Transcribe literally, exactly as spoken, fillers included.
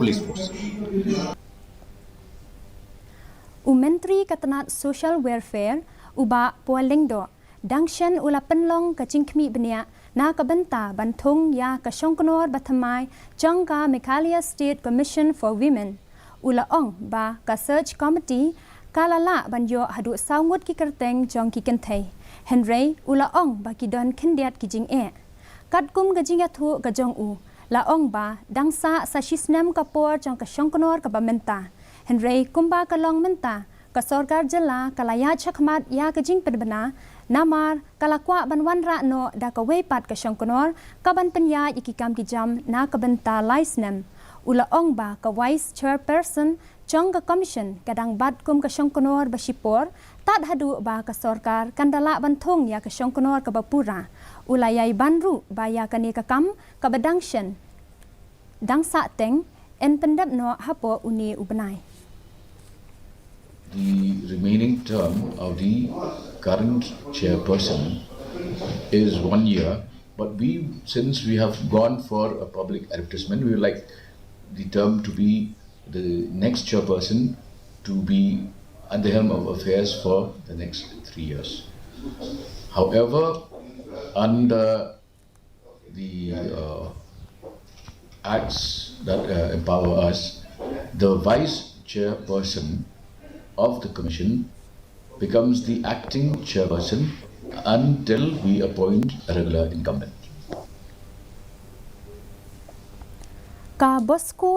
police force. U Myntri ka tnat Social Welfare, u Bah Paul Lyngdoh, dang shen u la pynlong ka jingkhmih bniah na ka bynta ban thung ïa ka shongknor ba thymmai jong ka Meghalaya State Commission for Women. U la ong ba ka search committee ka la lah ban ïoh haduh saw ngut ki kyrteng jong ki kynthei. Hynrei u la ong ba ki don khyndiat ki jingeh. Katkum ka jingïathuh ka jong u, la ong ba dang sah sa shisnem ka por jong ka shongknor kaba mynta. Hynrei kumba ka long mynta, ka sorkar jylla ka la ïaid shakhmat ïa ka jingpynbna, namar ka la kwah ban wanrah noh da kawei pat ka shongknor kaban pynïaid ïa ki kam ki jam na ka bynta lai snem. U la ong ba ka Vice Chairperson jong ka Commission ka dang bat kum ka shongknor ba shipor, tad haduh ba ka sorkar kan da lah ban thung ïa ka shongknor kaba pura. U la ïai ban ruh ba ïa kane ka kam kaba dang shen, dang sah teng, yn pyndep noh hapoh une u bnai. The remaining term of the current chairperson is one year, but we, since we have gone for a public advertisement, we would like the term to be the next chairperson to be at the helm of affairs for the next three years. However, under the uh, acts that uh, empower us, the vice chairperson of the commission becomes the acting chairperson until we appoint a regular incumbent. Ka Bosco